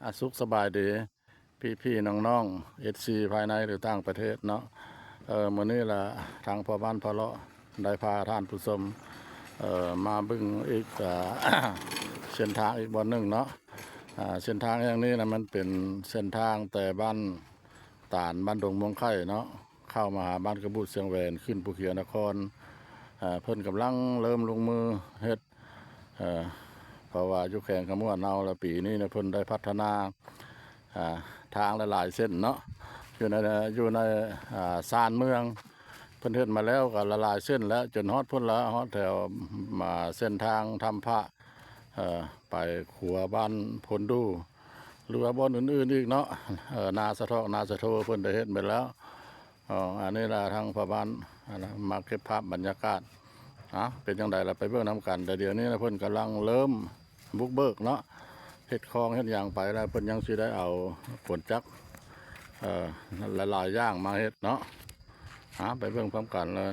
ອາ ສຸກສະບາຍດີ ພີ່ໆ ນ້ອງໆ ເອັຟຊີ ພາຍໃນ ຫຼື ຕ່າງປະເທດເນາະ. ເອີ ມື້ນີ້ລະ ທາງພໍ່ບ້ານພໍ່ເລາະ ໄດ້ພາທ່ານຜູ້ຊົມ ເອີ ມາເບິ່ງອີກ ອາ ເສັ້ນທາງອີກບ່ອນໜຶ່ງເນາະ. ອາ ເສັ້ນທາງແຫ່ງນີ້ນະ ມັນເປັນເສັ້ນທາງແຕ່ບ້ານຕານ ບ້ານດົງມ່ວງໄຂ່ເນາະ ເຂົ້າມາຫາບ້ານກະບູດຊຽງແຫວນ ຂຶ້ນພູຂຽວນະຄອນ. ເອີ ເພິ່ນກຳລັງເລີ່ມລົງມືເຮັດ ເອີ ເພາະວ່າຢູ່ແຂວງຄຳມ່ວນເຮົາລະ ປີນີ້ນະ ເພິ່ນໄດ້ພັດທະນາ ອາ ທາງຫຼາຍໆເສັ້ນເນາະ ຢູ່ໃນ ຢູ່ໃນ ອາ ຊານເມືອງ ເພິ່ນເຮັດມາແລ້ວກໍຫຼາຍໆເສັ້ນແລ້ວ ຈົນຮອດພຸ້ນລະ ຮອດແຖວ ມາເສັ້ນທາງທຳພະ ເອີ ໄປຂົວບ້ານໂພນດູ ຫຼືວ່າບ່ອນອື່ນໆອີກເນາະ. ເອີ ນາສະທອກ ນາສະໂທ ເພິ່ນໄດ້ເຮັດໄປແລ້ວ. ອໍ ອັນນີ້ລະ ທາງພໍ່ບ້ານ ອັນນະ ມາເກັບພາບບັນຍາກາດ. ເອົາ ເປັນຈັ່ງໃດລະ ໄປເບິ່ງນຳກັນ. ແຕ່ດຽວນີ້ລະ ເພິ່ນກຳລັງເລີ່ມບຸກເບີກເນາະ ເຮັດຄອງເຮັດຫຍັງໄປລະ ເພິ່ນຍັງຊິໄດ້ເອົາຂົນຈັກ ເອີ ຫຼາຍໆຢ່າງມາເຮັດເນາະ. ເອົາ ໄປເບິ່ງພ້ອມກັນເລີຍ.